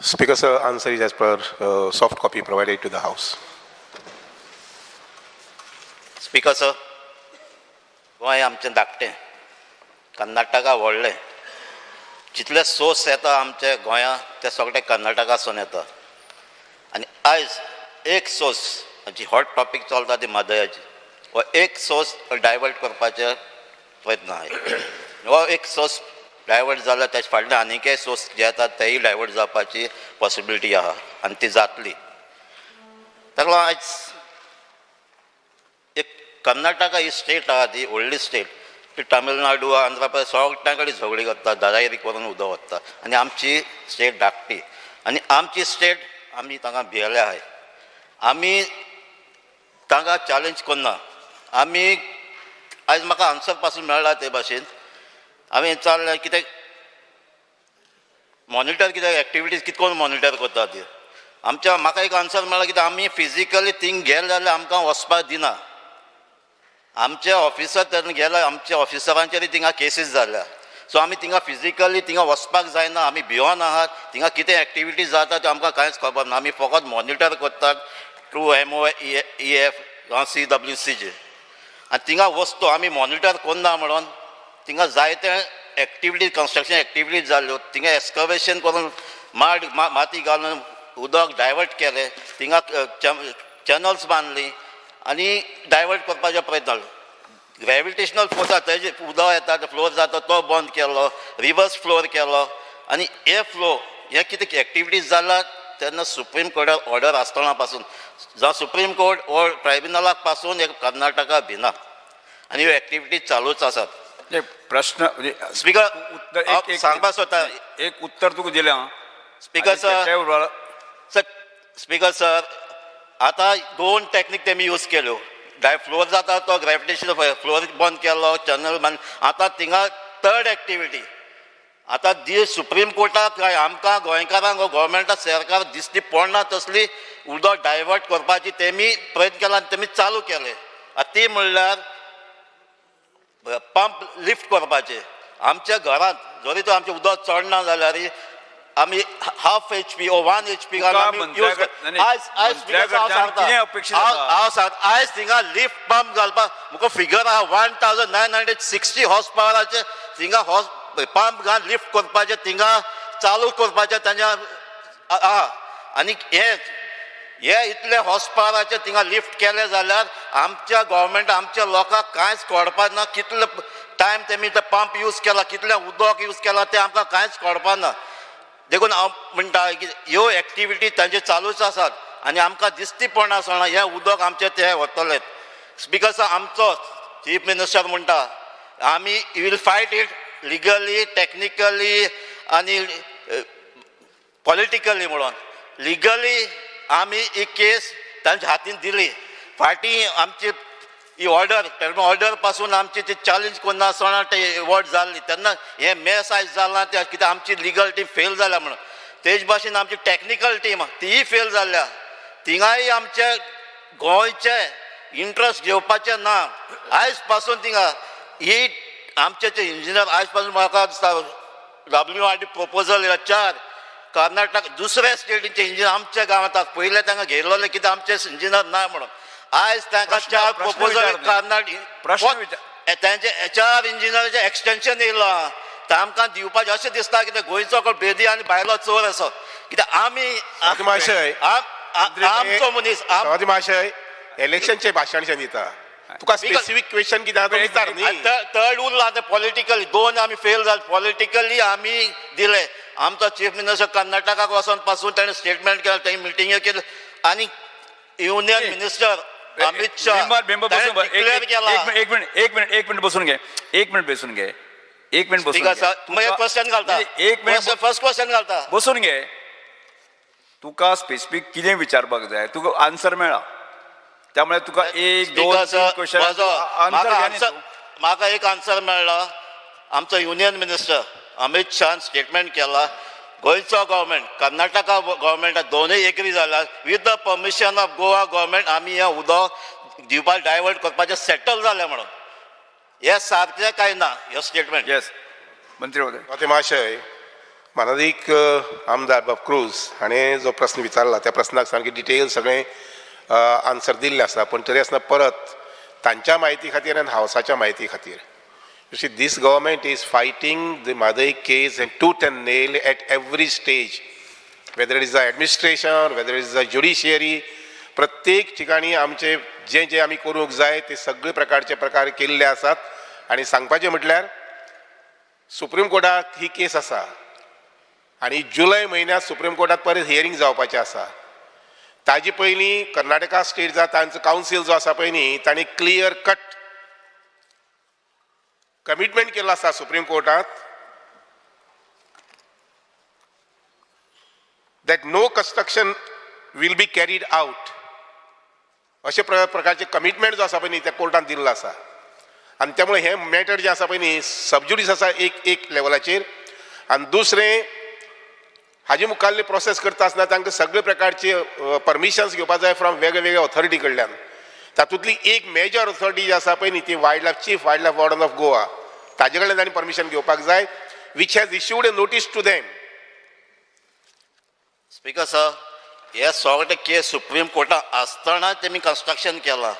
Speaker sir, answer is as per soft copy provided to the House. Speaker sir, Goa आमचें धाकटें, कर्नाटका व्हडलें. जितले source येता आमच्या गोंयांत ते सगळे कर्नाटकासून येता. आनी आयज एक सोर्स जी हॉट टॉपीक चलता ती म्हादयाची, हो एक सोर्स डायवर्ट करपाचे प्रयत्न आहा. हो एक सोर्स डायवर्ट जाल्यार तेजे फाटल्यान आनीकय सोर्स जे येतात तेय डायवर्ट जावपाची पॉसिबिलिटी आहा आनी ती जातली. ताका लागून आयज एक कर्नाटका ही स्टेट आहा, ती व्हडली स्टेट, ती तामिळनाडू, आंध्र प्रदेश सगळ्यां कडेन झगडी करता, दादागिरी करून उदक वता. आनी आमची स्टेट धाकटी आनी आमची स्टेट आमी तांकां भियेले आहाय. आमी तांकां चॅलेंज करना. आमी आयज म्हाका आन्सर पासून मेळ्ळा ते भाशेन हांवें विचारलें, कित्याक मॉनिटर, कित्याक एक्टिविटीज कितें करून मॉनिटर करता ती. आमच्या म्हाका एक आन्सर मेळ्ळा, कित्याक आमी फिजिकली थिंग गेले जाल्यार आमकां वचपाक दिना. आमचे ऑफिसर तेन्ना गेले, आमच्या ऑफिसरांचेरय थिंगा केसीस जाल्या. सो आमी थिंगा फिजिकली थिंगा वचपाक जायना, आमी भियोन आहात. थिंगा कितें एक्टिविटीज जाता त्यो आमकां कांयच खबर ना. आमी फकत मॉनिटर करतात थ्रू एमओईएफ, सीडब्ल्यूसीचे. आनी थिंगा वस्तू आमी मॉनिटर करना म्हणून थिंगा जायते एक्टिविटीज, कन्स्ट्रक्शन एक्टिविटीज जाल्यो. थिंगा एक्सकवेशन करून माड माती घालून उदक डायवर्ट केलें, थिंगा चॅनल्स बांदली आनी डायवर्ट करपाचो प्रयत्न जालो. ग्रॅविटेशनल फोर्स आसा, तेजे उदक येता, फ्लो जाता, तो बंद केलो, रिवर्स फ्लो केलो. आनी हे फ्लो हे कितें एक्टिविटीज जाला तेन्ना सुप्रीम कोर्टार ऑर्डर आसतना पासून, जावं सुप्रीम कोर्ट वो ट्रायब्युनलाक पासून एक कर्नाटका भिना आनी ह्यो एक्टिविटीज चालूच आसात. म्हणजे प्रश्न म्हणजे स्पीकर, उत्तर हांव एक एक सांगपाक सोदता. एक उत्तर तुका दिलें आं. स्पीकर आनी सर, त्या वेळार सर, स्पीकर सर, आतां दोन टॅक्नीक तेमी यूज केल्यो. डाय फ्लोर जाता तो ग्रॅविटेशन फ्लोर बंद केलो, चॅनल बंद. आतां थिंगा थर्ड एक्टिविटी आतां दी सुप्रीम कोर्टाक काय आमकां गोंयकारांक, गोवोरमेंटाक, सरकार दिश्टी पडना तसली उदक डायवर्ट करपाची तेमी प्रयत्न केला आनी तेमी चालू केले. आतां ती म्हणल्यार पंप लिफ्ट करपाचे. आमच्या घरांत जरी तर आमचें उदक चडना जाल्यार आमी हाफ एचपी ओ 1 एचपी तुका आमी यूज मंत्र्या नाही, आयज आयज मंत्र्या हांव कडच्यान सांगता, कितें अपेक्षीत हांव आसा? हांव सांगता, आयज थिंगा लिफ्ट पंप घालपाक मुखार फिगर आहा, 1960 हॉर्स पावराचे थिंगा हॉर्स पंप घाल लिफ्ट करपाचें थिंगा चालू करपाचें तांच्या आहा. आनी हे हे इतले हॉर्स पावराचे थिंगा लिफ्ट केले जाल्यार आमच्या गोवोरमेंट, आमच्या लोकांक कांयच कळपाक ना. कितले टायम तेमी ते पंप यूज केला, कितलें उदक यूज केला तें आमकां कांयच कळपाक ना. देखून हांव म्हणटा की ह्यो एक्टिविटी तांच्यो चालूच आसात आनी आमकां दिसती पडना हें उदक आमचें तें वतलें. Because आमचो चीफ मिनिस्टर म्हणटा आमी will fight it legally, technically आनी पॉलिटिकली म्हणून. लिगली आमी ही केस तांच्या हातीन दिली. फाटीं आमची ही ऑर्डर, ऑर्डर पासून आमची ती चॅलेंज करना आसतना ते एवॉर्ड जाल्ली, तेन्ना हें मेस आयज जालां तें कित्याक आमची लिगल टीम फेल जाल्या म्हणून. तेज भाशेन आमची टॅक्निकल टीम तीय फेल जाल्या. थिंगाय आमचे गोंयचे इंट्रस्ट घेवपाचें ना. आयज पासून थिंगा ही आमचे जे इंजिनियर आयज पासून म्हाका दिसता डब्ल्यूआरडी प्रपोजल चार कर्नाटक दुसऱ्या स्टेटीचे इंजिनियर आमच्या गांवांत पयले तांकां घेयलोले, कित्याक आमचे इंजिनियर ना म्हणून. आयज तांकां चार प्रश्न प्रपोजल विचार न्ही. कर्नाटक प्रश्न विचार. तांचे चार इंजिनियराचें एक्सटेंशन येयलां. आमकां दिवपाचें अशें दिसता कित्याक गोंयचो कोण बेदी आनी भायलो चोर असो, कित्याक आमी सभापती महाशय, आमचो मनीस सभापती महाशय, इलेक्शनचे भाशण शें दिता तुका. स्पेसिफीक क्वेश्चन कितें आहा तो विचार न्ही. थर्ड उरला आतां पॉलिटिकली. दोन आमी फेल जाले, पॉलिटिकली आमी दिले. आमचो चीफ मिनिस्टर कर्नाटकाक वचोन पासून ताणें स्टेटमेंट केलें, तेणी मिटिंग्यो केल्यो आनी union minister Amit Shah member member बसून ताणें डिक्लेअर केला. एक मिनिट, एक मिनिट, एक मिनिट बसून घे. एक मिनिट बसून घे. एक मिनिट बसून स्पीकर घे. सर, मागीर क्वेश्चन घालता. एक मिनिट. फर्स्ट क्वेश्चन घालता. बसून घे. तुका स्पेसिफीक कितें विचारपाक जाय, तुका आन्सर मेळ्ळा. त्यामुळे तुका एक, दोन, स्पीकर तीन सर, क्वेश्चन म्हजो आन्सर म्हाका घे न्ही आन्सर तूं. म्हाका एक आन्सर मेळ्ळो. आमचो युनियन मिनिस्टर अमित शहान स्टेटमेंट केला, गोंयचो गव्हर्मेंट, कर्नाटका गव्हर्मेंट दोनूय एग्री जाला, with the permission of Goa government आमी हें उदक दिवपाक डायवर्ट करपाचें सेटल जालें म्हणून. हे सारकें काय ना हे स्टेटमेंट? येस, मंत्री महोदय. सभापती महाशय, मानादीक आमदार बाब क्रूज हाणें जो प्रस्न विचारला त्या प्रस्नाक सामकें डिटेल सगळें आन्सर दिल्लें आसा, पूण तरी आसतना परत तांच्या म्हायती खातीर आनी हावसाच्या म्हायती खातीर, you see, this government is fighting the Mhadei case and tooth and nail at every stage, whether it is the administration, whether it is the judiciary. प्रत्येक ठिकाणी आमचे जे जे आमी करूंक जाय ते सगळे प्रकारचे प्रकार केल्ले आसात. आनी सांगपाचें म्हटल्यार सुप्रीम कोर्टात ही केस आसा आनी जुलय म्हयन्यांत सुप्रीम कोर्टात परत हियरींग जावपाचें आसा. ताजे पयलीं कर्नाटका स्टेट जा तांचो कावन्सील जो आसा पळय न्ही, तांणी क्लियर कट कमिटमेंट केल्लो आसा सुप्रीम कोर्टात that no construction will be carried out. अशे प्रकारचे कमिटमेंट जो आसा पळय न्ही त्या कोर्टान दिल्लो आसा. आनी त्यामुळे हें मॅटर जें आसा पळय न्ही सबज्युडीस आसा एक एक लेवलाचेर. आनी दुसरें, हाजे मुखाल्ले प्रोसेस करता आसतना तांकां सगळे प्रकारचे परमिशन्स घेवपा जाय फ्रॉम वेगळे वेगळे ऑथॉरिटी कडल्यान. तातूंतली एक मेजर ऑथॉरिटी जी आसा पळय न्ही ती wild life chief wild life warden of Goa, ताजे कडल्यान तांणी परमिशन घेवपाक जाय, which has issued a notice to them. Speaker sir, हे सगळे केस सुप्रीम कोर्टात आसतना तेमी कन्स्ट्रक्शन केलां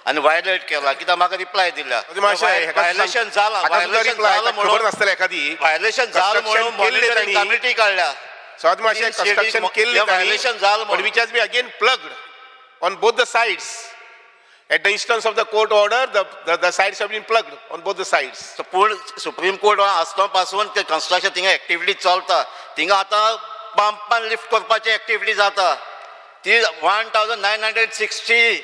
आनी वायलेट केलां. कित्याक म्हाका रिप्लाय दिल्या, व्हायलेशन जालां, व्हायलेशन जालां खबर म्हणून, नासतलें एखादी व्हायलेशन जालां म्हणून Construction केल्लें मॉनिटरींग तांणी. कमिटी काडल्या. स्वात मातशें कन्स्ट्रक्शन केल्लें व्हायलेशन जालां but म्हणून. Which has been again plugged on both the sides. At the instance of the court order, the sides have been plugged on both the sides. पूण supreme court आसतना पासून ते construction थिंगा activity चलता. थिंगा आतां पंपान लिफ्ट करपाची एक्टिविटी जाता. ती 1960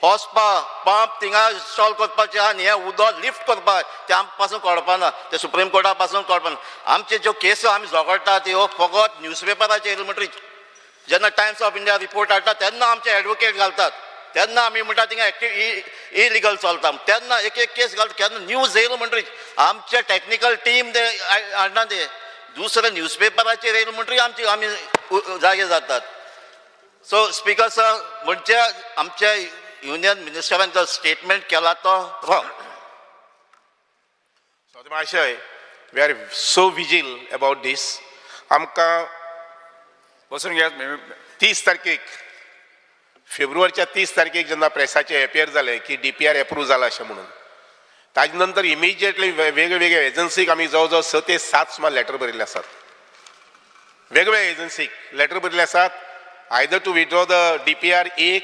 horse power pump थिंगा इन्स्टॉल करपाचे आनी हें उदक लिफ्ट करपाक तें आमकां पासून कळपाना, ते सुप्रीम कोर्टा पासून कळपाना. आमचे ज्यो केसो आमी झगडटा त्यो फकत न्यूज पेपराचेर म्हणटरीच जेन्ना टायम्स ऑफ इंडिया रिपोर्ट हाडटा तेन्ना आमचे एडवोकेट घालतात, तेन्ना आमी म्हणटा थिंगा एक्टिव इलिगल चलता, तेन्ना एक एक केस घालता. केन्ना न्यूज येयलो म्हणटरीच आमचे टॅक्निकल टीम ते हाडना, ते दुसरे न्यूज पेपराचेर येयलो म्हणटरीच आमची आमी जागे जातात. सो स्पिकर सर, म्हणजे आमच्या युनियन मिनिस्टरान जो स्टेटमेंट केला तो wrong. स्वाती महाशय, we are so vigil about this. आमकां बसून घेयात. 30 तारखेक, फेब्रुवारीच्या 30 तारखेक जेन्ना प्रेसाचे एपियर जालें की डीपीआर एप्रूव जाला अशें म्हणून, ताजे नंतर इमिजिएटली वेगळे वेगळे एजन्सीक आमी जवळ जवळ 6 ते 7 सुमार लेटर बरयल्ले आसात. वेगवेगळ्या एजन्सीक लेटर बरयल्ले आसात, either to withdraw the DPR एक,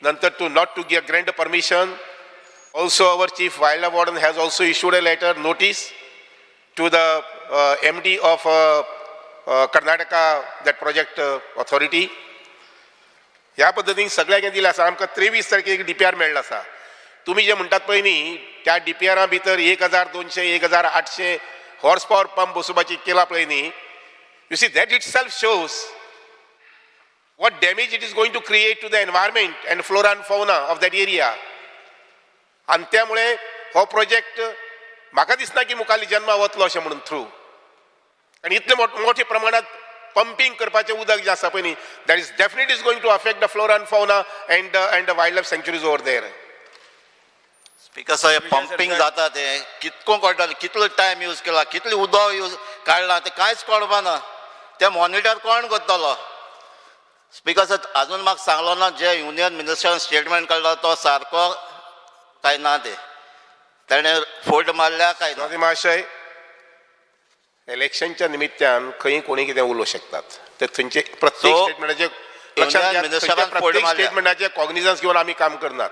नंतर to not to give grant permission. Also our chief wild life warden has also issued a letter notice to the MD of Karnataka that project authority. ह्या पद्दतीन सगळ्यांक दिलें आसा. आमकां 23 तारखेक DPR मेळ्ळो आसा. तुमी जे म्हणटात पळय न्ही त्या डीपीआरा भितर 1200 1800 हॉर्स पॉवर पंप बसोवपाची केला पळय न्ही, you see that itself shows what damage it is going to create to the environment and flora and fauna of that area. आनी त्यामुळे हो प्रोजेक्ट म्हाका दिसना की मुखाल्ली जन्मा वतलो अशें म्हणून थ्रू. आनी इतले मोठे प्रमाणात पंपींग करपाचें उदक जें आसा पळय न्ही, that is definitely is going to affect the flora and fauna and the wild life sanctuaries over there. Speaker sir, pumping जाता ते कितको कळटा, कितलो टायम यूज केला, कितले उदक यूज काडला ते कांयच कळपाना. ते मॉनिटर कोण करतलो? स्पिकर सर, अजून म्हाका सांगलो ना, जे युनियन मिनिस्टरान स्टेटमेंट काडला तो सारको काय ना, ते तेणें फोल्ड मारल्या काय ना? महाशय, इलेक्शनच्या निमित्तान खंय कोणी कितें उलोवंक शकतात, ते थंयचे प्रत्येक So, स्टेटमेंटाचे लक्षात union घेयात, मिनिस्टरान थंयच्या फोड प्रत्येक मारल्या. स्टेटमेंटाचे कॉग्निजन्स घेवन आमी काम करनात.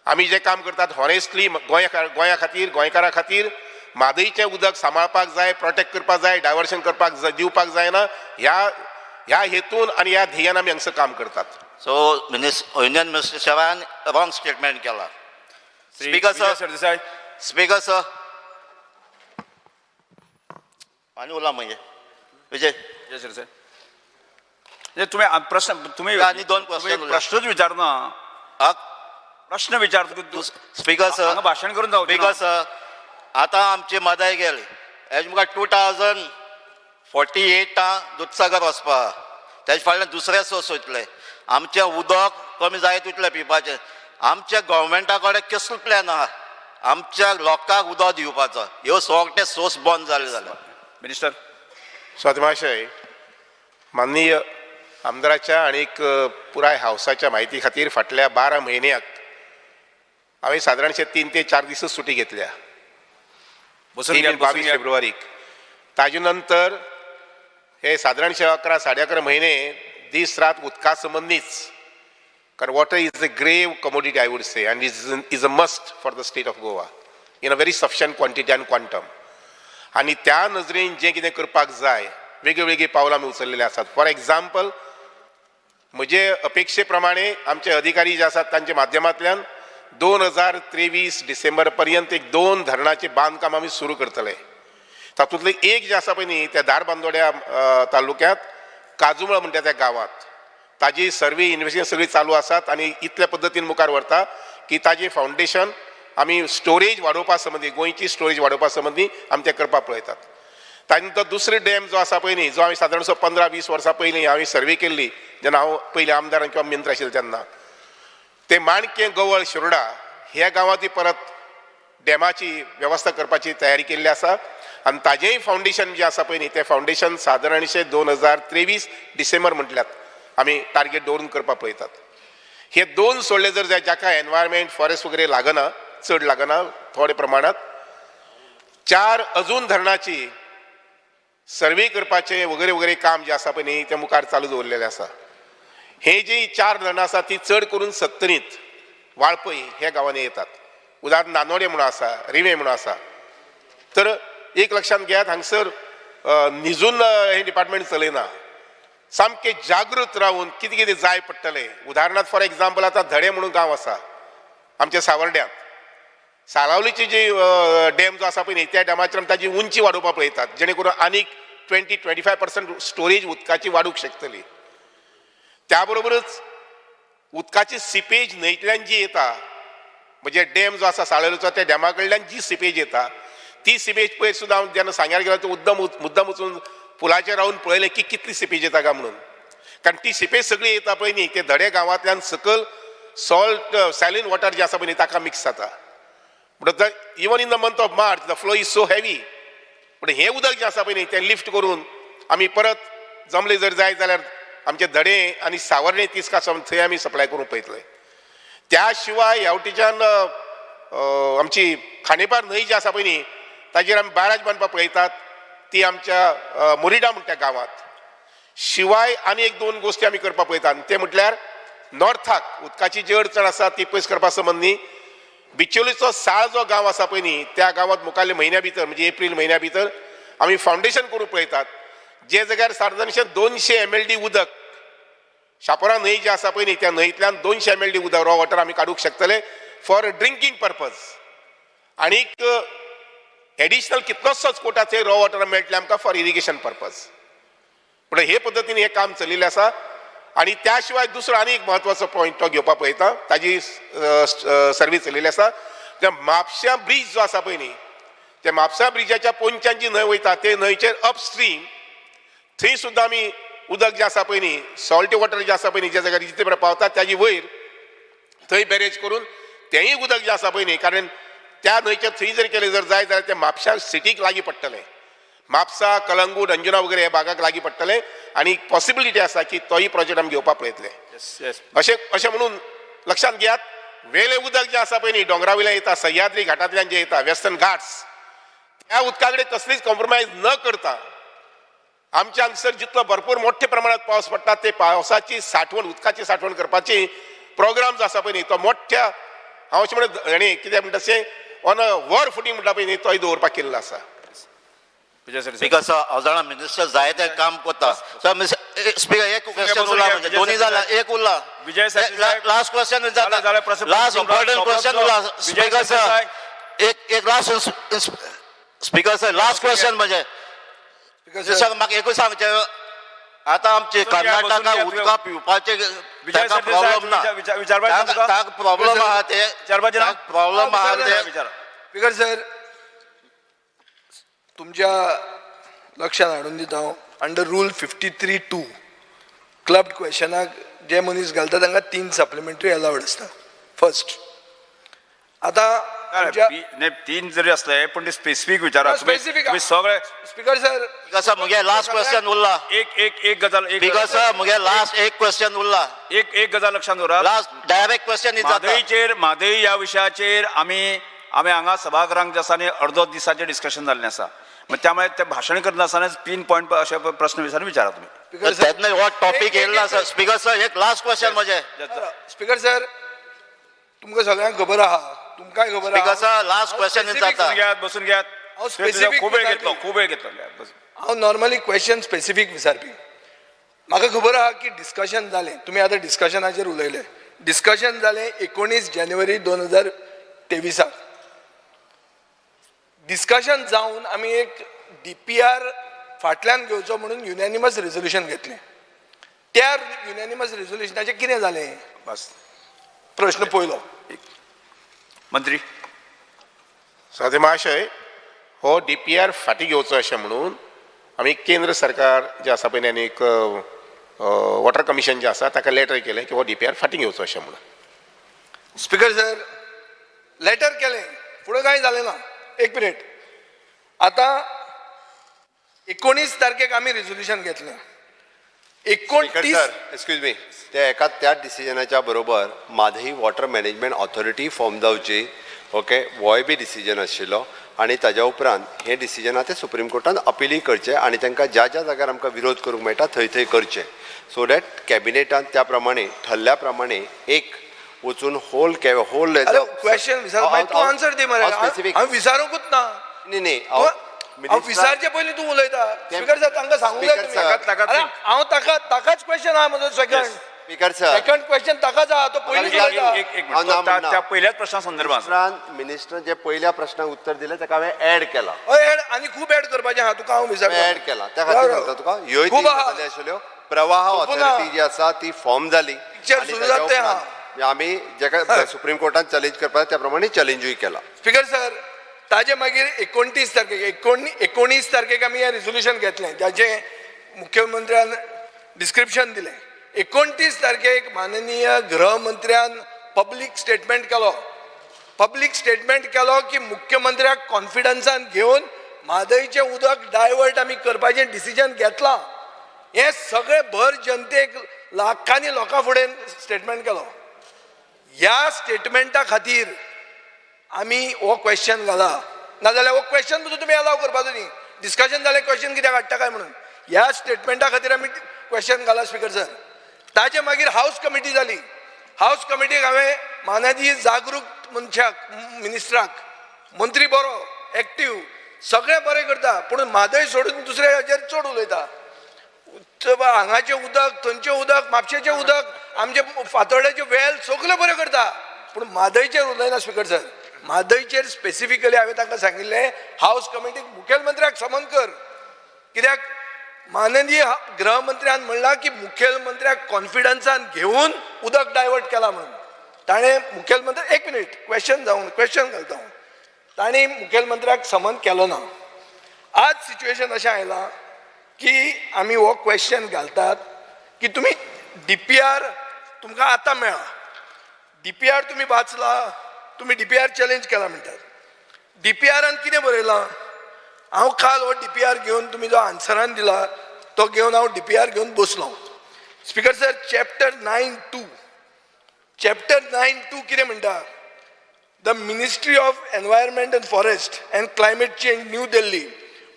आमी जें काम करतात हॉनेस्टली गोंया खातीर, गोंयकारां खातीर. म्हादयचें उदक सांबाळपाक जाय, प्रोटेक्ट करपाक जाय, डायवर्शन करपाक जाय, दिवपाक जायना, ह्या हेतून आनी ह्या ध्येयान आमी हांगसर काम करतात. सो युनियन मिनिस्टरान रॉंग स्टेटमेंट केला. Speaker Vijay sir, Sardesai. Speaker sir, आनी उरला म्हणजे विजय. विजय सरदेसाय, म्हणजे तुम्ही प्रश्न तुम्ही आनी दोन question तुम्ही उरले. प्रश्नच विचारना, हा? प्रश्न विचारता. स्पीकर सर, हांगा भाशण करून जावचें ना. स्पीकर सर, आतां आमची मदाय गेली हेज मुखार 2048 दुदसागर वचपा, तेजे फाटल्यान दुसरे सोर्स वयतले. आमचें उदक कमी जायत वयतलें पिवपाचें. आमच्या गव्हर्मेंटा कडेन कसलो प्लॅन आहा आमच्या लोकांक उदक दिवपाचो? ह्यो सगळे सोर्स बंद जाले जाल्यार मिनिस्टर. स्वाती महाशय, माननीय आमदाराच्या आनीक पुराय हावसाच्या म्हायती खातीर फाटल्या 12 म्हयन्याक हांवें सादारणशे 3 ते 4 दिसूच सुटी घेतल्या. बसून घ्या, बसून 22 घ्या. फेब्रुवारीक. ताजे नंतर हे सादारणशे 11 11.5 म्हयने दीस रात उदका संबंदीच, कारण water is a grave commodity, I would say, and is a must for the state of Goa in a very sufficient quantity and quantum. आनी त्या नजरेन जें कितें करपाक जाय, वेगळी वेगळी पावलां आमी उचललेलीं आसात. फॉर एग्जाम्पल, म्हजे अपेक्षे प्रमाणे आमचे अधिकारी जे आसात तांच्या माध्यमांतल्यान 2023 डिसेंबर पर्यंत एक दोन धरणाचें बांदकाम आमी सुरू करतले. तातूंतलें एक जें आसा पळय न्ही, त्या धारबांदोड्या तालुक्यांत काजुमळ म्हणटा त्या गांवांत ताजी सर्वे, इन्वेस्टिगेशन सगळी चालू आसात आनी इतल्या पद्दतीन मुखार व्हरता की ताजें फावंडेशन आमी स्टोरेज वाडोवपा संबंदी, गोंयची स्टोरेज वाडोवपा संबंदी आमी तें करपाक पळयतात. ताजे नंतर दुसरो डॅम जो आसा पळय न्ही, जो हांवें सादारणसो 15-20 वर्सां पयलीं हांवें सर्वे केल्ली, जेन्ना हांव पयलीं आमदार किंवा मंत्री आशिल्लो तेन्ना, ते माणकें गवळ शिरोडा ह्या गांवांत परत डॅमाची वेवस्था करपाची तयारी केल्ली आसा आनी ताजेंय फावंडेशन जें आसा पळय न्ही, तें फावंडेशन सादारणशें 2023 डिसेंबर म्हटल्यात आमी टार्गेट दवरून करपाक पळयतात. हे दोन सोडले जर जायत, जाका एनवायरमेंट, फॉरेस्ट वगैरे लागना, चड लागना, थोडे प्रमाणात, चार अजून धरणाची सर्वे करपाचें वगैरे वगैरे काम जें आसा पळय न्ही, तें मुखार चालू दवरलेलें आसा. हे जी चार धरणां आसा ती चड करून सत्तरींत वाळपय ह्या गांवांनी येतात. उदाहरण, नानोडे म्हणून आसा, रिवे म्हणून आसा. तर एक लक्षांत घेयात, हांगसर निजून हें डिपार्टमेंट चलयना. सामकें जागृत रावन कितें कितें जाय पडटलें. उदाहरणार्थ, फॉर एग्जाम्पल, आतां धडे म्हणून गांव आसा आमच्या सावर्ड्यांत, सालावलीची जी डॅम जो आसा पळय न्ही, त्या डॅमाचेर आमी ताजी उंची वाडोवपाक पळयतात, जेणे करून आनीक 20-25% स्टोरेज उदकाची वाडूंक शकतली. त्या बरोबरच उदकाची सिपेज न्हंयतल्यान जी येता, म्हणजे डॅम जो आसा साळोलीचो, त्या डॅमा कडल्यान जी सिपेज येता ती सिपेज पयर सुद्दां हांव जेन्ना सांग्यार गेलो, ते मुद्दम मुद्दम वचून पुलाचेर रावन पळयलें की कितली सिपेज येता काय म्हणून. कारण ती सिपेज सगळी येता पळय न्ही, ते धडे गांवांतल्यान सकयल सॉल्ट, सॅलिन वॉटर जे आसा पळय न्ही, ताका मिक्स जाता. म्हणटकच even in the month of March the flow is so heavy. पूण हें उदक जें आसा पळय न्ही, तें लिफ्ट करून आमी परत जमले जर जायत जाल्यार आमचे धडे आनी सावर्णे, तिस्का, थंय आमी सप्लाय करूंक पळयतले. त्या शिवाय ह्या वटेच्यान आमची खांडेपार न्हंय जी आसा पळय न्ही, ताजेर आमी बाराज बांदपाक पळयतात, ती आमच्या मुरिडा म्हणटा गांवांत. शिवाय आनी एक दोन गोश्टी आमी करपाक पळयतात आनी ते म्हटल्यार नॉर्थाक उदकाची जी अडचण आसा ती पयस करपा संबंदी बिचोलीचो साळ जो गांव आसा पळय न्ही, त्या गांवांत मुखारल्या म्हयन्या भितर, म्हणजे एप्रील म्हयन्या भितर आमी फावंडेशन करूंक पळयतात, जे जाग्यार सादारणशें 200 एमएलडी उदक, शापोरा न्हंय जी आसा पळय न्ही, त्या न्हंयतल्यान 200 एमएलडी उदक, रॉ वॉटर आमी काडूंक शकतले फॉर ड्रिंकींग पर्पज. आनीक एडिशनल कितलोसोच कोटाचे रॉ वॉटर मेळटलें आमकां फॉर इरिगेशन पर्पज. पूण हे पद्दतीन हें काम चलिल्लें आसा. आनी त्या शिवाय दुसरो आनी एक म्हत्वाचो पॉयंट तो घेवपाक पळयता, ताजी सर्वीस चलिल्ली आसा. त्या म्हापश्यां ब्रीज जो आसा पळय न्ही, त्या म्हापसा ब्रिजाच्या पोंच्यान जी न्हंय वयता, ते न्हंयचेर अपस्ट्रीम थंय सुद्दां आमी उदक जें आसा पळय न्ही, सॉल्टी वॉटर जें आसा पळय न्ही, ज्या जाग्यार जितले मेरेन पावता ताजी वयर थंय बॅरेज करून तेंय उदक जें आसा पळय न्ही, कारण त्या न्हंयचेर थंय जर केलें जर जायत जाल्यार तें म्हापश्या सिटीक लागीं पडटलें, म्हापसा, कलंगूट, अंजुना वगैरे ह्या भागाक लागीं पडटलें आनी पॉसिबिलिटी आसा की तोय प्रोजेक्ट आमी घेवपाक पळयतले. येस. अशें अशें म्हणून लक्षांत घेयात, वेले उदक जें आसा पळय न्ही, दोंगरा वयल्यान येता, सह्याद्री घाटांतल्यान जें येता, वेस्टर्न घाट्स, त्या उदका कडेन कसलीच कॉम्प्रोमायज न करता आमच्या हांगसर जितलो भरपूर मोठ्या प्रमाणात पावस पडटा, ते पावसाची साठवण, उदकाची साठवण करपाची प्रोग्राम जो आसा पळय न्ही, तो मोठ्या, हांव अशें म्हणत हेणी कितें म्हणटा अशें, ऑन अ वॉर फुटींग म्हणटा पळय न्ही, तोय दवरपाक केल्लो आसा. विजय सरदेसाय. Because हांव जाणा, मिनिस्टर जायते काम करता. सर, स्पीकर, एक क्वेश्चन बसून उरला. घ्या, म्हणजे विजय दोन्ही जाला, सरदेसाय. एक उरला. विजय सरदेसाय. Last question. झालं, झालं, प्रश्न लास्ट संपला, इम्पॉर्टंट क्वेश्चन संपला. उरला. Vijay speaker sir, Sardesai. एक एक last, speaker sir, last question. म्हणजे सर, म्हाका एकूच सांगचें, आतां आमचे बसून घ्या, बसून कर्नाटका घ्या. उदका पिवपाचे विजय ताका सरदेसाय, प्रॉब्लेम ना. विचारपाचें तुमकां? ताका प्रॉब्लेम आहा ते. विचारपाचें ना? प्रॉब्लेम आहा ते. विचारा. स्पीकर सर, तुमच्या लक्षात हाडून दिता हांव, under rule 53(2) club क्वेशनाक जे मनीस घालता तांकां तीन सप्लिमेंटरी अलावड आसता. फर्स्ट, आतां तीन जरी असले पण ते स्पेसिफीक विचारा. स्पेसिफीक सगळे स्पीकर सर कसं मुगे लास्ट क्वेश्चन उरला. एक एक एक गजाल, एक स्पीकर सर मुगे लास्ट एक क्वेश्चन उरला. एक एक गजाल लक्षात दवरात. Last direct question. म्हादईचेर, म्हादई ह्या विशयाचेर आमी आमी हांगा सभागृहांत जे आसा न्ही अर्दो दिसाचें डिस्कशन जाल्लें आसा. त्यामुळे ते भाशण करतना पिन पॉयंट अशे प्रश्न विचारून विचारा तुम्ही. तेन्ना हो टॉपीक येयला सर. स्पीकर सर एक लास्ट क्वेश्चन म्हजें. स्पीकर सर तुमकां सगळ्यांक खबर आहा, तुमकांय खबर स्पीकर सर लास्ट क्वेश्चन जाता. बसून घेयात. खूब वेळ घेतलो, खूब वेळ घेतलो. हांव नॉर्मली क्वेश्चन स्पेसिफीक विचारपी. म्हाका खबर आहा की डिस्कशन जालें, तुमी आतां डिस्कशनाचेर उलयले. डिस्कशन जालें 19 जानेवारी 2023. डिस्कशन जावन आमी एक DPR फाटल्यान घेवचो म्हणून युनॅनिमस रेजोल्युशन घेतलें. त्या युनॅनिमस रेजोल्युशनाचें कितें जालें बस प्रश्न पयलो. मंत्री सादे महाशय, हो DPR फाटीं घेवचो अशें म्हणून आमी केंद्र सरकार जें आसा पळय आनी एक वॉटर कमिशन जें आसा ताका लेटर केलें की हो DPR फाटीं घेवचो अशें म्हणून. स्पीकर सर लेटर केलें, फुडें कांय जालें ना. एक मिनीट. आतां 19 तारखेक आमी रेजोल्युशन घेतलें. 29 सर एक्सक्यूज मी, त्या एका त्याच डिसिजनाच्या बरोबर Mhadei water management authority form जावची, ओके, होय बी डिसिजन आशिल्लो. आनी ताज्या उपरांत हें डिसिजन आतां सुप्रीम कोर्टान अपिलूय करचें आनी तांकां ज्या ज्या जाग्यार आमकां विरोध करूंक मेळटा थंय थंय करचें, सो डॅट कॅबिनेटान त्या प्रमाणे ठरल्या प्रमाणे एक वचून होल होल क्वेश्चन विचार, तूं आन्सर दी मरे. हांव विचारूंकूच ना. न्ही न्ही, हांव विचारचे पयलीं तूं उलयता. स्पीकर सर तांकां सांगूंक जाय तुमी. हांव ताका ताकाच क्वेश्चन आहा म्हजो. Second speaker sir second question ताकाच आहा, तो पयलीं उलयता. त्या पहिल्याच प्रश्ना संदर्भात मिनिस्टर जे पहिल्या प्रश्नाक उत्तर दिलें ताका हांवें ऍड केला. हय, ऍड आनी खूब ऍड करपाचें आहा तुका. हांव विचारता ऍड केला त्या खातीर सांगता तुका. ह्योय तीन गजाली आशिल्ल्यो. प्रवाह ऑथॉरिटी जी आसा ती फॉर्म जाली. पिक्चर सुरू जाता. आमी जेका सुप्रीम कोर्टान चॅलेंज करपाक त्या प्रमाणे चॅलेंजूय केला. स्पीकर सर ताजे मागीर 29 तारखेक 19 तारखेक आमी हें रेजोल्युशन घेतलें जाचें मुख्यमंत्र्यान डिस्क्रिप्शन दिलें. 29 तारखेक माननीय गृहमंत्र्यान पब्लीक स्टेटमेंट केलो. पब्लीक स्टेटमेंट केलो की मुख्यमंत्र्याक कॉन्फिडन्सान घेवन म्हादयचें उदक डायवर्ट आमी करपाचें डिसिजन घेतलां. हें सगळें भर जनतेक लाखांनी लोकां फुडें स्टेटमेंट केलो. ह्या स्टेटमेंटा खातीर आमी हो क्वेश्चन घाला, नाजाल्यार हो क्वेश्चन सुद्दां तुमी अलाव करपाचो न्ही. डिस्कशन जालें क्वेश्चन कित्याक हाडटा काय म्हणून. ह्या स्टेटमेंटा खातीर आमी क्वेश्चन घाला स्पीकर सर. ताजे मागीर हावस कमिटी जाली. हावस कमिटीक हांवें मानादी जागरूक मनशाक, मिनिस्टराक, मंत्री बरो एक्टीव सगळें बरें करता पूण म्हादय सोडून दुसऱ्या हाजेर चड उलयता. हांगाचें उदक, थंयचें उदक, म्हापशेचें उदक, आमचे फातोड्याचें वेल सगळें बरें करता पूण म्हादयचेर उलयना स्पीकर सर. म्हादयचेर स्पेसिफिकली हांवें तांकां सांगिल्लें हावस कमिटीक मुखेलमंत्र्याक समन कर. कित्याक माननीय गृहमंत्र्यान म्हणलां की मुखेलमंत्र्याक कॉन्फिडन्सान घेवन उदक डायवर्ट केलां म्हणून. ताणें मुखेलमंत्री, एक मिनीट क्वेश्चन जावन क्वेश्चन घालता हांव. तांणी मुखेलमंत्र्याक समन केलो ना. आज सिच्युएशन अशें आयलां की आमी हो क्वेश्चन घालतात की तुमी DPR तुमकां आतां मेळ्ळा, DPR तुमी वाचला, तुमी DPR challenge केला म्हणटात. DPRान कितें बरयलां? हांव काल हो DPR घेवन तुमी जो आन्सरान दिला तो घेवन हांव DPR घेवन बसलो. स्पीकर सर चॅप्टर 9(2), चॅप्टर 9(2 कितें म्हणटा? The ministry of environment and forest and climate change, New Delhi,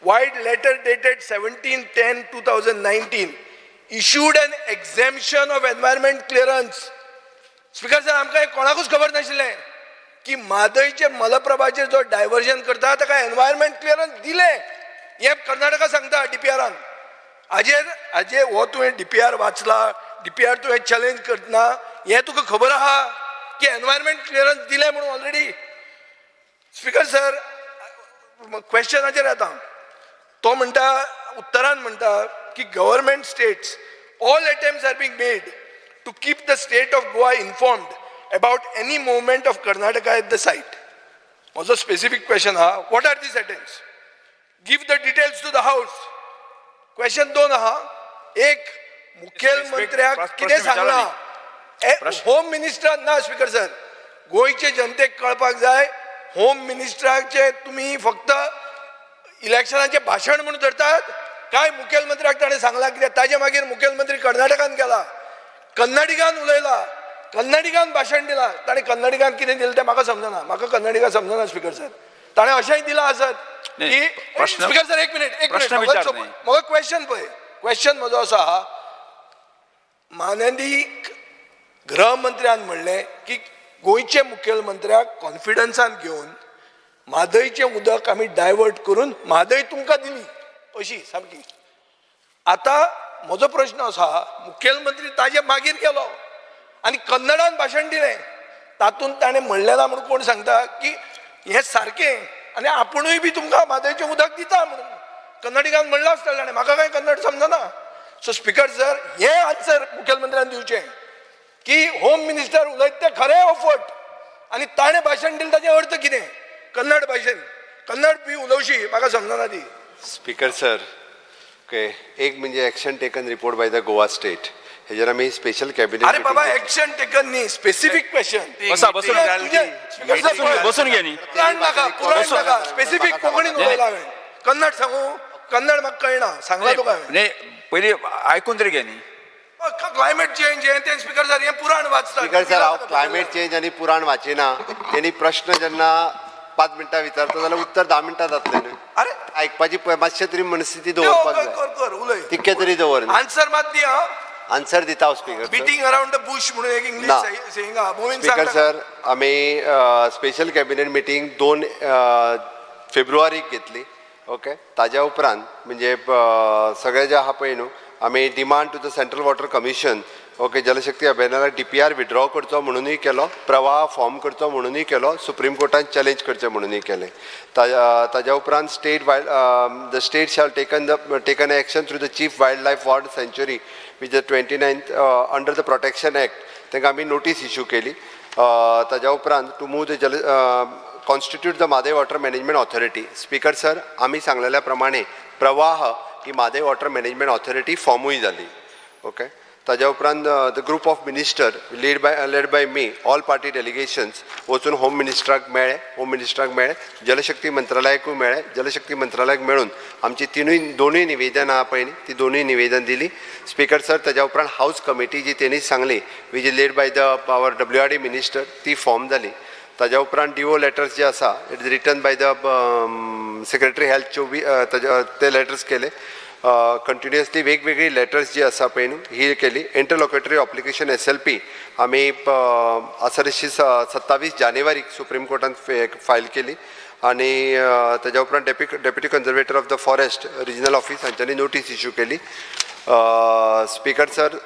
vide letter dated 17/10/2019 issued an exemption of environment clearance. Speaker sir आमकां कोणाकूच खबर नाशिल्लें की म्हादयचे मलप्रभाचेर जो डायवर्जन करता ताका एनवायरमेंट क्लियरन्स दिलें हें कर्नाटका सांगता DPRान. हाजेर हाजे हो तुवें DPR वाचला, DPR तुवें चॅलेंज करतना हें तुका खबर आहा की एनवायरमेंट क्लियरन्स दिलें म्हणून ऑलरेडी. स्पीकर सर क्वेश्चनाचेर येता. तो म्हणटा, उत्तरान म्हणटा की government states all attempts are being made to keep the state of Goa informed about any movement of Karnataka at the site. म्हजो स्पेसिफीक क्वेश्चन आहा, what are these attempts? Give the details to the house. Question 2 आहा. एक, मुखेलमंत्र्याक कितें सांगलां home मिनिस्टरान? ना speaker sir, गोंयचे जनतेक कळपाक जाय होम मिनिस्टराचे तुमी फक्त इलेक्शनाचें भाशण म्हणून धरतात काय मुखेलमंत्र्याक ताणें सांगलां कित्याक ताजे मागीर मुखेलमंत्री कर्नाटकान गेला, कन्नडिगान उलयला, कन्नडिगान भाशण दिलां. ताणें कन्नडिगान कितें दिलें तें म्हाका समजना, म्हाका कन्नडिगा समजना स्पिकर सर. ताणें अशेंय दिलां आसत की स्पिकर सर एक मिनिट, एक मिनिट, म्हजो क्वेश्चन पळय, क्वेश्चन म्हजो असो आहा, माननीय गृहमंत्र्यान म्हणलें की गोंयचे मुखेलमंत्र्याक कॉन्फिडन्सान घेवन म्हादयचें उदक आमी डायवर्ट करून म्हादय तुमकां दिली अशी सामकी. आतां म्हजो प्रश्न असो आहा, मुखेलमंत्री ताजे मागीर गेलो आनी कन्नडान भाशण दिलें, तातूंत ताणें म्हणलें ना म्हणून कोण सांगता की हें सारकें आनी आपुणूय बी तुमकां म्हादयचें उदक दिता म्हणून कन्नडिगान म्हणलां आसतलें ताणें, म्हाका कांय कन्नड समजना. सो स्पिकर सर, हें आन्सर मुखेलमंत्र्यान दिवचें की होम मिनिस्टर उलयता तें खरें हो फट आनी ताणें भाशण दिलें ताचें अर्थ कितें? कन्नड भाशेन, कन्नड बी उलोवशी म्हाका समजना ती. स्पिकर सर, ओके, एक म्हणजे action taken report by the Goa state, हेजेर आमी स्पेशल कॅबिनेट. अरे बाबा, एक्शन टेकन न्ही, स्पेसिफीक क्वेश्चन. बसून घे न्ही, पुराण नाका, पुराण नाका, स्पेसिफीक कोंकणीन उलयला हांवें. कन्नड सांगू? कन्नड म्हाका कळना, सांगला तुका हांवें. पयलीं आयकून तरी घे न्ही. क्लायमेट चेंज हें तें स्पिकर सर, हें पुराण वाचता. स्पिकर सर, हांव क्लायमेट चेंज आनी पुराण वाचिना. तेणी प्रश्न जेन्ना 5 मिनटां विचारता जाल्यार उत्तर 10 मिनटां जातलें न्हू. अरे आयकपाची मातशें तरी मनस्थिती दवरपाक जाय, तितकें तरी दवर. आन्सर मात दी. हांव आन्सर दिता हांव speaker. Beating around the Bush म्हणून एक इंग्लीश सेइंग आहा. स्पिकर सर, आमी स्पेशल कॅबिनेट मिटींग 2 फेब्रुवारीक घेतली. ओके, ताज्या उपरांत म्हणजे सगळें जें आहा पळय न्हू, आमी demand to the central water commission, okay, Jalshakti अभियानाक DPR withdraw करचो म्हणुनूय केलो, प्रवाह फॉर्म करचो म्हणुनूय केलो, सुप्रीम कोर्टान चॅलेंज करचें म्हणुनूय केलें. ताज्या उपरांत state wild the state shall taken action through the chief wild life ward sanctuary which the 29th under the protection act, तांकां आमी नोटीस इश्यू केली. ताज्या उपरांत to move the Jal constitute the Mhadei water management authority. Speaker sir, आमी सांगलेल्या प्रमाणे प्रवाह ही Mhadei water management authority फॉर्मूय जाली. Okay, ताज्या उपरांत the group of minister led by me all party delegations वचून होम मिनिस्टराक मेळ्ळे, होम मिनिस्टराक मेळ्ळे, जलशक्ती मंत्रालयाकूय मेळ्ळे. जलशक्ती मंत्रालयाक मेळून आमची दोनूय निवेदनां आहा पळय न्ही, ती दोनूय निवेदन दिली. स्पिकर सर, ताज्या उपरांत हावज कमिटी जी तेणीच सांगली, which is led by the our WRD minister, ती फॉर्म जाली. ताज्या उपरांत do letters जे आसा, it is written by the secretary health 24 ते लेटर्स केले. कंटिन्युअसली वेगवेगळी लेटर्स जी आसा पळय न्हू ही केली. इंटरलॉक्युटरी एप्लिकेशन SLP आमी आसा तशी 27 जानेवारीक सुप्रीम कोर्टान फायल केली आनी ताज्या उपरांत deputy conservator of the forest regional office हांच्यांनी notice issue केली. स्पिकर सर,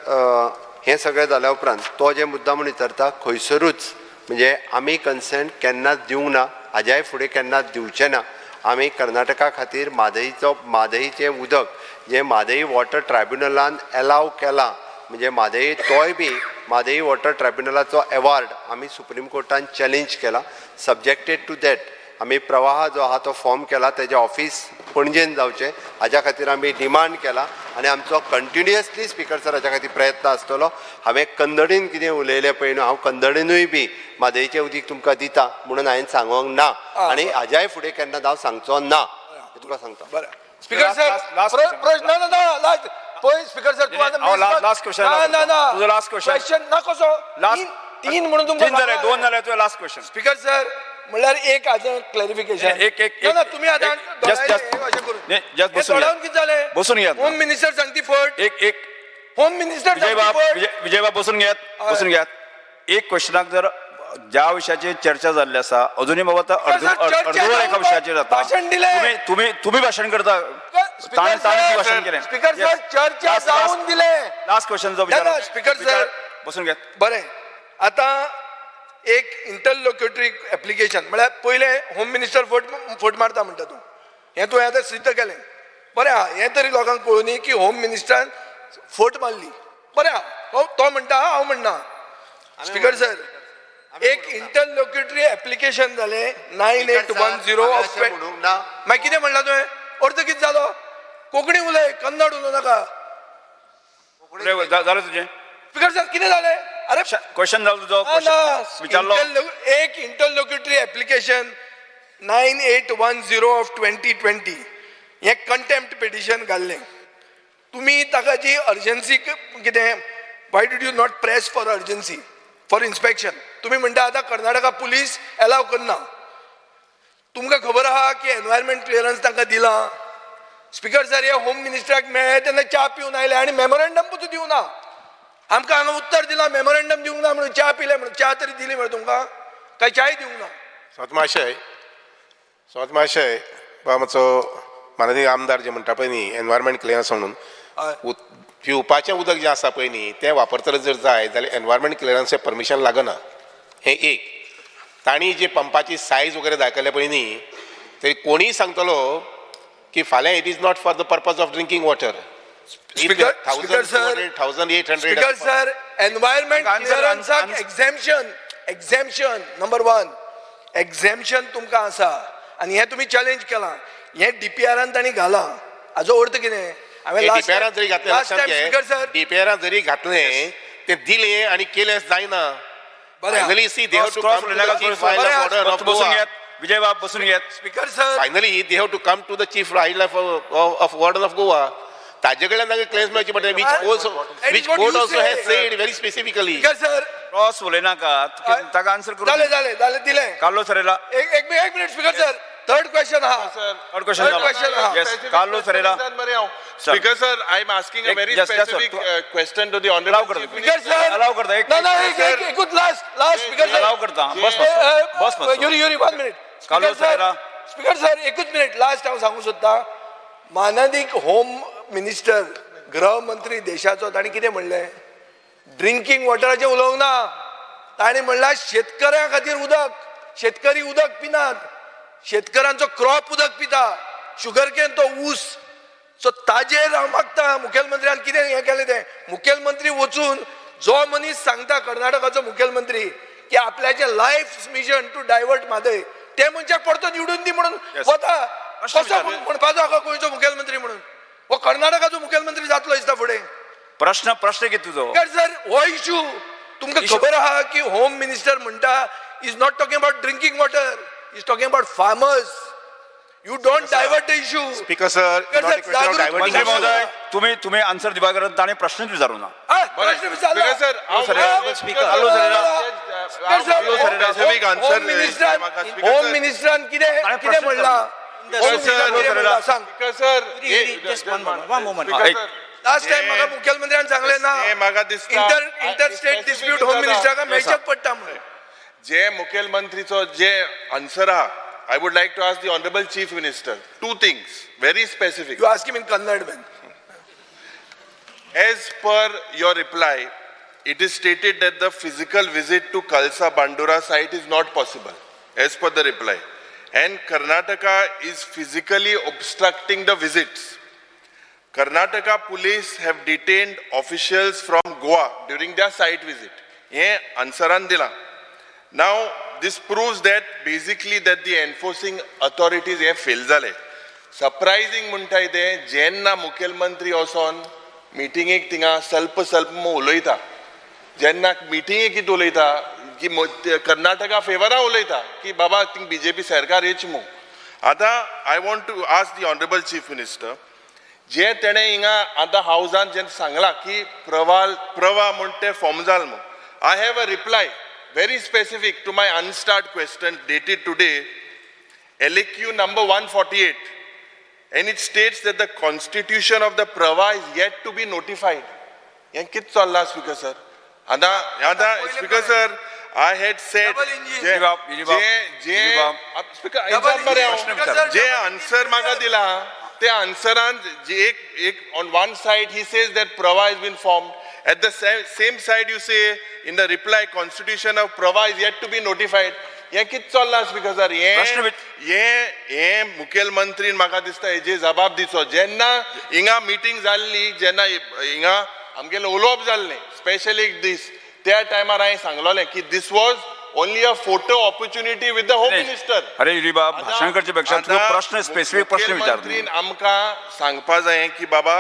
हें सगळें जाल्या उपरांत तो जे मुद्दा म्हूण विचारता, खंयसरूच म्हणजे आमी कन्सेंट केन्नाच दिवंक ना, हाज्याय फुडें केन्नाच दिवचें ना. आमी कर्नाटका खातीर म्हादयचें उदक जें म्हादय वॉटर ट्रायब्युनलान एलाव केलां, म्हणजे म्हादय तोय बी म्हादय वॉटर ट्रायब्युनलाचो एवार्ड आमी सुप्रीम कोर्टान चॅलेंज केला. सब्जेक्टेड टू that आमी प्रवाह जो आहा तो फॉर्म केला, तेजें ऑफीस पणजेन जावचें हाज्या खातीर आमी डिमांड केला आनी आमचो कंटिन्युअसली स्पिकर सर हाज्या खातीर प्रयत्न आसतलो. हांवें कन्नडीन कितें उलयलें पळय न्हू, हांव कन्नडीनूय बी म्हादयचें उदीक तुमकां दिता म्हणून हांवें सांगोंक ना आनी हाज्याय फुडें केन्ना हांव सांगचो ना, हें तुका सांगता. बरें स्पिकर सर, प्रश्न ना ना लास्ट पळय स्पिकर सर, तूं आतां लास्ट क्वेश्चन ना ना ना तुजो लास्ट क्वेश्चन क्वेश्चन ना कसो तीन म्हणून तुमकां 3 जाले, 2 जाले, तुवें लास्ट क्वेश्चन. स्पिकर सर, म्हणल्यार एक आतां क्लॅरिफिकेशन. एक एक ना तुमी आतां अशें करून बसून कितें जालें, बसून घेयात, होम मिनिस्टर सांगती फट, एक एक होम मिनिस्टर विजयबाब बसून घेयात, बसून घेयात. एक क्वेश्चनाक जर ज्या विशयाचेर चर्चा जाल्ली आसा अजुनूय बाबा आतां अर्दवर एका विशयाचेर जाता. तुमी तुमी भाशण करता, ताणें भाशण केलें. स्पिकर सर, चर्चा जावन दिलें. लास्ट क्वेश्चन जो स्पिकर सर, बसून घेयात. बरें, आतां एक इंटरलोक्युटरी एप्लिकेशन म्हळ्यार पयलें होम मिनिस्टर फट मारता म्हणटा तूं, हें तुवें आतां सिद्ध केलें. बरें आहा, हें तरी लोकांक कळुनी की होम मिनिस्टरान फट मारली. बरें आहा, तो म्हणटा हांव म्हणना. स्पिकर सर, एक इंटरलोक्युटरी एप्लिकेशन जालें 9810 ऑफ मागीर कितें म्हणलां तुवें? अर्थ कितें जालो? कोंकणी उलय, कन्नड उलोवं नाका. जालें तुजें स्पिकर सर, कितें जालें? अरे क्वेश्चन जालो तुजो, विचारलो. एक इंटरलोक्युटरी एप्लिकेशन 9810 of 2020 हें कंटेम्प्ट पिटिशन घाल्लें. तुमी ताका जी अर्जन्सी कितें, why did you not press for urgency for inspection? तुमी म्हणटा आतां कर्नाटका पुलीस एलाव करना. तुमकां खबर आहा की एनवायरमेंट क्लियरन्स तांकां दिलां. स्पिकर सर, हे होम मिनिस्टराक मेळ्ळे तेन्ना च्या पिवन आयले आनी मेमोरेंडम पसून दिवना. आमकां हांगा उत्तर दिलां मेमोरेंडम दिवंक ना म्हणून, च्या पिले म्हणून. च्या तरी दिली मरे तुमकां? काय च्याय दिवंक ना? सत महाशय, आमचो माननीय आमदार जे म्हणटा पळय न्ही एनवायरमेंट क्लियरन्स म्हणून, पिवपाचें उदक जें आसा पळय न्ही तें वापरतले जर जाय जाल्यार एनवायरमेंट क्लियरन्साचें परमिशन लागना. हें एक. तांणी जी पंपाची सायज वगैरे दाखयल्या पळय न्ही, तरी कोणीय सांगतलो की फाल्यां it is not for the purpose of drinking water. Speaker sir, 1800. Speaker sir, environment क्लियरन्साक exemption, exemption number 1 exemption तुमकां आसा आनी हें तुमी चॅलेंज केलां. हें डीपीआरान तांणी घालां. हाजो अर्थ कितें? हांवें डीपीआरान जरी घातलें, डीपीआरान जरी घातलें तें दिलें आनी केलें जायना. Finally see they have to come to the chief wildlife of Goa. Vijay बाब बसून घेत. Speaker sir, finally they have to come to the chief wildlife of warden of Goa. ताजे कडल्यान तांकां क्लेम्स मेळची पडटा, which court also has said very specifically. Speaker sir, cross उलयनाका, ताका answer करू. जालें जालें जालें, दिलें. कार्लोस फेरेरा, एक minute. Speaker sir, third question हा. थर्ड क्वेश्चन हा. Yes, Carlos Ferreira. Speaker sir, I am asking a very specific question to the honourable chief speaker sir. Allow करता. ना ना, एक एकूच last last. Speaker sir, allow करता. बस बस बस. Yuri Yuri 1 minute. Speaker sir, speaker sir, एकूच minute last हांव सांगूंक सोदता. मानादीक होम मिनिस्टर, गृहमंत्री देशाचो, ताणें कितें म्हणलें? ड्रिंकींग वॉटराचें उलोवंक ना. ताणें म्हणलां शेतकऱ्यां खातीर उदक, शेतकरी उदक पिनात, शेतकऱ्यांचो क्रॉप उदक पिता, शुगर can तो ऊस. सो ताजेर हांव मागता मुखेलमंत्र्यान कितें हें केलें तें. मुखेलमंत्री वचून जो मनीस सांगता कर्नाटकाचो मुखेलमंत्री की आपल्याचें life mission to divert Mhadei, ते मनशाक परतो निवडून दी म्हणून वता. कसो म्हणपाचो हाका गोंयचो मुखेलमंत्री म्हणून? हो कर्नाटकाचो मुखेलमंत्री जातलो दिसता फुडें. प्रश्न प्रश्न कितें तुजो? सर, हो इशू तुमकां खबर आहा की होम मिनिस्टर म्हणटा is not talking about drinking water, is talking about farmers. You don't divert the issue. Speaker sir, मंत्री महोदय, तुम्ही तुम्ही आन्सर दिवपा गरज, ताणें प्रश्नच विचारू ना. प्रश्न विचारला. होम मिनिस्टरान कितें कितें म्हणलां? लास्ट टायम म्हाका मुखेलमंत्र्यान सांगलें ना, इंटर स्टेट डिस्प्यूट होम मिनिस्टराक मेळचेच पडटा म्हणून. जे मुखेलमंत्रीचो जे आन्सर आहा, I would like to ask the honourable chief minister 2 things very specific. You ask him in Kannada man. As per your reply, it is stated that the physical visit to Kalsa Bandura site is not possible, as per the reply, and Karnataka is physically obstructing the visits. Karnataka police have detained officials from Goa during their site visit. हे आन्सरान दिलां. Now this proves that basically that the enforcing authorities हे fail जाले. सरप्रायझींग म्हणटाय तें, जेन्ना मुखेलमंत्री वचोन मिटिंगेक थिंगा सल्प सल्प उलयता, जेन्ना मिटिंगेक कितें उलयता की कर्नाटका फेवरा उलयता की बाबा थिंग बीजेपी सरकार येच मू. आतां I want to ask the honourable chief minister, जे तेणें हिंगा आतां हावजान जें सांगलां की प्रवाह म्हूण तें फॉर्म जाल म्हूण, I have a reply very specific to my unstarred question dated today, LAQ number 148, and it states that the constitution of the Pravah is yet to be notified. हें कितें चल्लां स्पीकर सर? आतां आतां speaker sir, I had said J answer म्हाका दिला ते आन्सरान एक एक on one side he says that Pravah is been formed, at the same side you say in the reply constitution of Pravah is yet to be notified. हें कितें चल्लां speaker sir? हें हें मुखेलमंत्रीन म्हाका दिसता हेजी जबाब दिचो. जेन्ना हिंगा मिटींग जाल्ली, जेन्ना हिंगा आमगेलें उलोवप जाल्लें स्पेशली दीस, त्या टायमार हांवें सांगलोलें की this was only a photo opportunity with the home minister. अरे युरी बाब, भाशण करचे पेक्षा तुका प्रश्न स्पेसिफीक प्रश्न विचार. मुखेलमंत्रीन आमकां सांगपा जाय की बाबा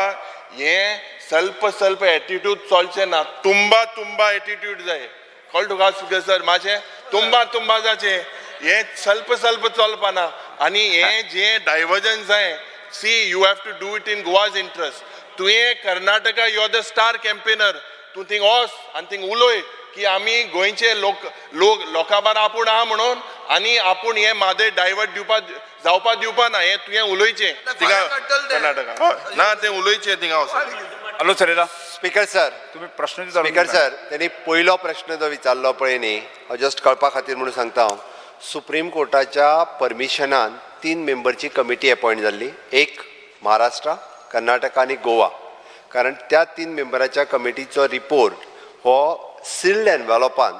हें सल्प सल्प एटिट्यूड चलचें ना, तुंबा तुंबा एटिट्यूड जाय. कळ्ळें तुका स्पीकर सर? मातशें तुंबा तुंबा जाचें. हे सल्प सल्प चलपाना आनी हे जे डायवर्जन जाय, see you have to do it in Goa's interest. तुवें Karnataka, you are the star campaigner, तूं थिंग वच आनी थिंग उलय की आमी गोंयचे लोक लोक लोकां बारा आपूण आहा म्हणून आनी आपूण हे म्हादय डायवर्ट दिवपा जावपा दिवपा ना, हें तुवें उलयचें थिंगा कर्नाटका. ना तें उलयचें थिंगा वचून. हॅलो सरेला. स्पीकर सर, तुम्ही प्रश्न स्पीकर सर, त्यांनी पयलो प्रश्न जो विचारलो पळय न्ही, हांव जस्ट कळपा खातीर म्हणून सांगता, हांव सुप्रीम कोर्टाच्या परमिशनान 3 मेंबरची कमिटी अपॉयंट जाल्ली, एक महाराष्ट्र, कर्नाटका आनी गोवा. कारण त्या 3 मेंबराच्या कमिटीचो रिपोर्ट हो सिल्ड एनवेलोपान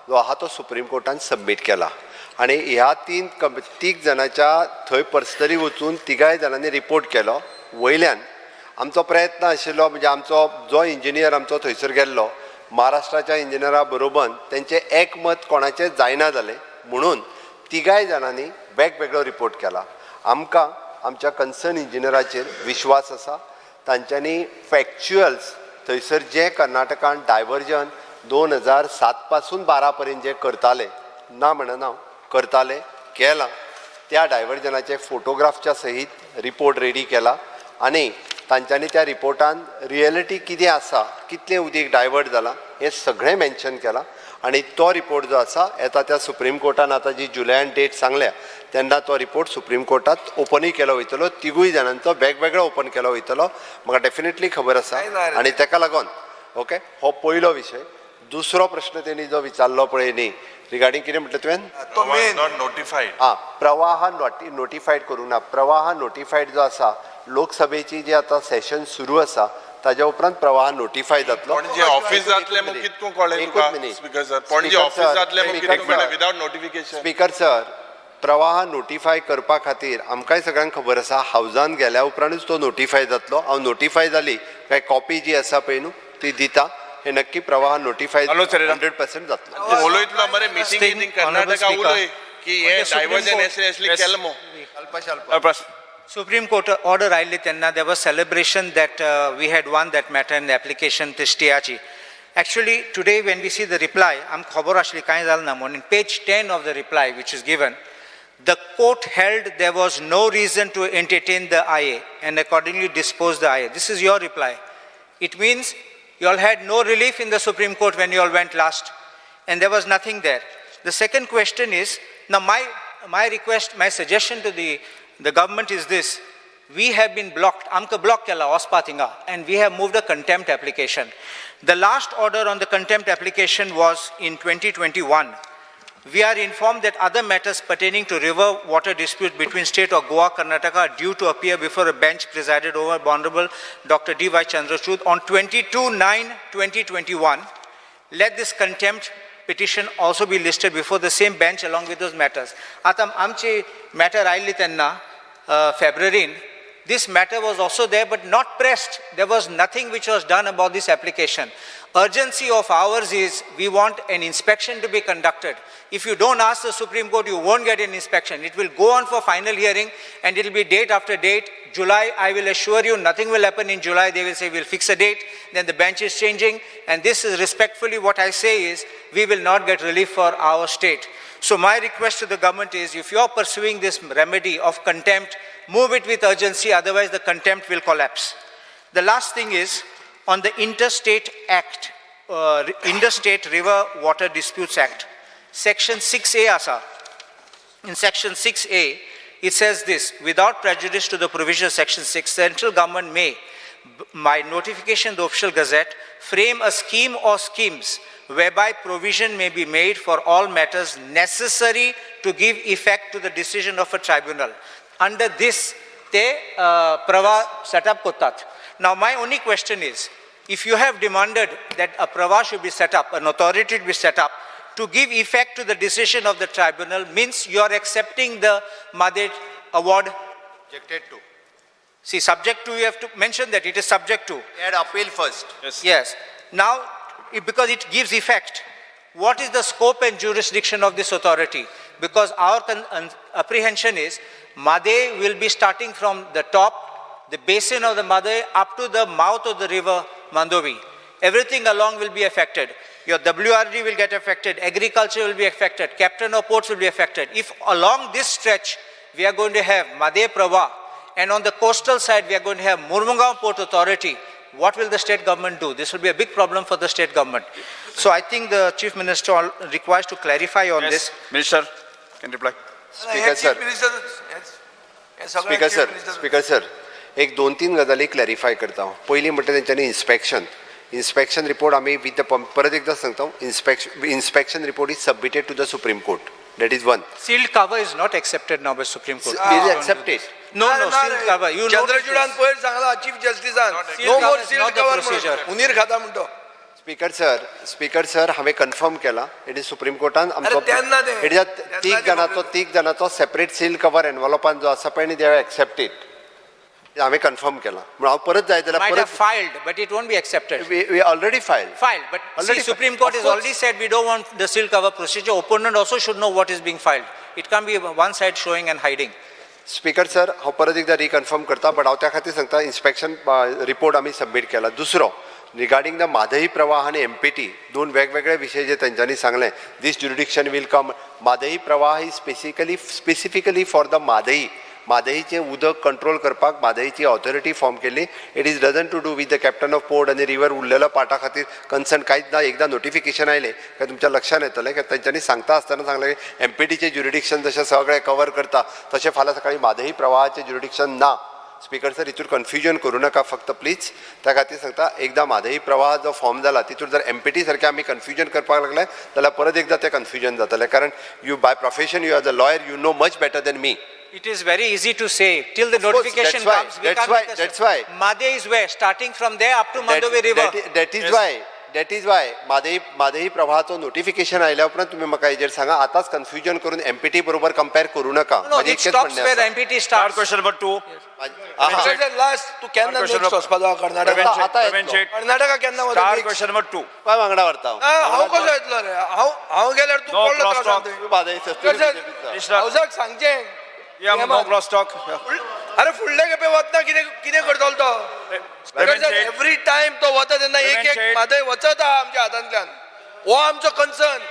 जो आहा तो सुप्रीम कोर्टान सबमीट केला आनी ह्या 3 जाणांच्या थंय पर्सनली वचून 3 जाणांनी रिपोर्ट केलो. वयल्यान आमचो प्रयत्न आशिल्लो, म्हणजे आमचो जो इंजिनियर आमचो थंयसर गेल्लो महाराष्ट्राच्या इंजिनियरा बरोबर तेंचें एकमत कोणाचें जायना जालें म्हणून 3 जाणांनी वेगवेगळो रिपोर्ट केला. आमकां आमच्या कन्सर्न इंजिनियराचेर विश्वास आसा, तांच्यांनी फॅक्च्युअल्स थंयसर जे कर्नाटकान डायवर्जन 2007 पासून 12 पर्यंत जे करताले, ना म्हणना करताले, केलां, त्या डायवर्जनाचे फोटोग्राफच्या सहीत रिपोर्ट रेडी केला आनी तांच्यांनी त्या रिपोर्टान रियलिटी कितें आसा, कितलें उदीक डायवर्ट जालां हें सगळें मेन्शन केलां आनी तो रिपोर्ट जो आसा येता त्या सुप्रीम कोर्टान आतां जी जुलयान डेट सांगल्या तेन्ना तो रिपोर्ट सुप्रीम कोर्टात ओपनूय केलो वयतलो, 3 जाणांचो वेगवेगळो ओपन केलो वयतलो, म्हाका डेफिनेटली खबर आसा. आनी तेका लागून ओके हो पयलो विशय. दुसरो प्रश्न तेणी जो विचारलो पळय न्ही रिगार्डींग कितें म्हटलें तुवें, नोटिफायड, आं, प्रवाह नोटिफायड करूंक ना. प्रवाह नोटिफायड जो आसा लोकसभेची जी आतां सेशन सुरू आसा ताज्या उपरांत प्रवाह नोटिफाय जातलो. पणजे ऑफिस जातलें मग कितको कळ्ळें तुका स्पीकर सर? पणजे ऑफिस जातलें मग कितको कळ्ळें without notification? Speaker sir, Pravah notify करपा खातीर आमकांय सगळ्यांक खबर आसा हावजान गेल्या उपरांतूच तो नोटिफाय जातलो. हांव नोटिफाय जाली काय कॉपी जी आसा पळय न्हू ती दिता, हे नक्की प्रवाह नोटिफाय 100% जातलो. उलयतलो मरे मिटींग कर्नाटका उलय की हे डायवर्जन असलें असलें केलें मो. Supreme Court order आयिल्ली तेन्ना there was celebration that we had won that matter in the application to स्टेयाची. Actually today when we see the reply, आमकां खबर आसली कांय जालें ना म्हणून. Page 10 of the reply which is given, the court held there was no reason to entertain the IA and accordingly dispose the IA. This is your reply. It means you all had no relief in the Supreme Court when you all went last, and there was nothing there. The second question is, now my request, my suggestion to the government is this: we have been blocked, amka block kela ospa thinga, and we have moved a contempt application. The last order on the contempt application was in 2021. We are informed that other matters pertaining to river water dispute between state of Goa, Karnataka are due to appear before a bench presided over by Honorable Dr. D.Y. Chandrachud on 22/9/2021. Let this contempt petition also be listed before the same bench along with those matters. Atam amche matter aayli tenna February, this matter was also there but not pressed. There was nothing which was done about this application. Urgency of ours is we want an inspection to be conducted. If you don't ask the Supreme Court, you won't get an inspection. It will go on for final hearing and it will be date after date. July, I will assure you, nothing will happen in July. They will say, we'll fix a date. Then the bench is changing. And this is respectfully what I say is, we will not get relief for our state. So my request to the government is, if you are pursuing this remedy of contempt, move it with urgency, otherwise the contempt will collapse. The last thing is, on the Interstate Act, Interstate River Water Disputes Act, Section 6A asa. In Section 6A, it says this: without prejudice to the provision of Section 6, central government may, by notification of the official gazette, frame a scheme or schemes whereby provision may be made for all matters necessary to give effect to the decision of a tribunal. Under this, they Pravah set up kotat. Now, my only question is, if you have demanded that a Pravah should be set up, an authority to be set up, to give effect to the decision of the tribunal, means you are accepting the Mhadei award? Objected to. See, subject to, you have to mention that it is subject to. They had appeal first. Yes. Yes. Now, because it gives effect, what is the scope and jurisdiction of this authority? Because our apprehension is, Mhadei will be starting from the top, the basin of the Mhadei, up to the mouth of the river Mandovi. Everything along will be affected. Your WRD will get affected, agriculture will be affected, captain of ports will be affected. If along this stretch we are going to have Mhadei Pravah, and on the coastal side we are going to have Mormugao Port Authority, what will the state government do? This will be a big problem for the state government. So I think the Chief Minister requires to clarify on this. Minister can reply. Speaker sir. Speaker sir, speaker sir, एक दोन तीन गजाली clarify करता हांव. पयलीं म्हणटा तेंच्यांनी inspection inspection report आमी विथ the पंप परत एकदां सांगता, inspection report is submitted to the Supreme Court, that is one. Sealed cover is not accepted now by Supreme Court. Is accepted. No, no, sealed cover. You know. चंद्रचूडान पयर सांगला chief जस्टिसान, no more sealed cover, उंदीर खाता म्हणतो. Speaker sir, speaker sir, हांवें confirm केला, it is supreme कोर्टान आमचो it is तीग जाणांचो सेपरेट सील कवर एनवलपान जो आसा पळय न्ही, they have accepted, हांवें कन्फर्म केला. म्हणून हांव परत जाय जाल्यार परत filed, but it won't be accepted. We already filed. Filed, but see, Supreme Court has already said we don't want the sealed cover procedure. Opponent also should know what is being filed. It can't be one side showing and hiding. Speaker sir, हांव परत एकदां reconfirm करता, but हांव त्या खातीर सांगता, inspection report आमी submit केला. दुसरो रिगार्डींग the Mhadei प्रवाह आनी एमपीटी, दोन वेगवेगळे विशय जे तेंच्यांनी सांगलें, this jurisdiction will come. Mhadei Pravah is specifically for the Mhadei, म्हादईचें उदक कंट्रोल करपाक म्हादईची ऑथॉरिटी फॉर्म केली. It is doesn't to do with the captain of port आनी रिवर उरलेलो पार्टा खातीर कन्सर्न कांयच ना. एकदां नोटिफिकेशन आयलें काय तुमच्या लक्षात येतलें की तेंच्यांनी सांगता आसतना सांगलें एमपीटीचें ज्युरिडिक्शन जशें सगळें कवर करता तशें फाल्यां सकाळीं म्हादई प्रवाहाचें ज्युरिडिक्शन ना. स्पीकर सर, हितूर कन्फ्युजन करूं नाका फक्त प्लीज. त्या खातीर सांगता, एकदां म्हादई प्रवाह जो फॉर्म जाला तितूर जर एमपीटी सारकें आमी कन्फ्युजन करपाक लागले जाल्यार परत एकदां तें कन्फ्युजन जातलें. कारण you by profession you are the lawyer, you know much better than me. It is very easy to say till the notification comes. That's why. Mhadei is where, starting from there up to Mandovi River. That is why Mhadei प्रवाहाचो notification आयल्या उपरांत तुमी म्हाका हेजेर सांगा. आतांच confusion करून empty बरोबर compare करूं नका. No, it stops where MPT starts. Question number 2. Last तूं केन्ना नेक्स्ट वचपाचो कर्नाटका? कर्नाटका केन्ना वता? Question number 2. काय वांगडा व्हरता हांव? कसो येतलो रे? हांव गेल्यार तूं पडलो. हावसाक सांगचें. No cross talk. अरे फुडले खेपे वतना कितें कितें करतलो तो? एवरी टायम तो वता तेन्ना एक एक म्हादय वचत आहा आमच्या हातांतल्यान. हो आमचो concern.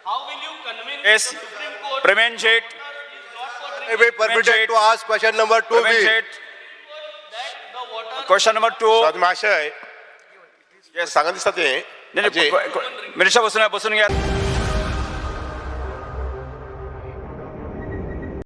How will you convince yes. the Supreme Court? Prevent Shet. Be permitted to ask question number 2 B. Question number 2. महाशय, सांगा दिसता ते. मिनिस्टर बसून घ्या, बसून घ्या.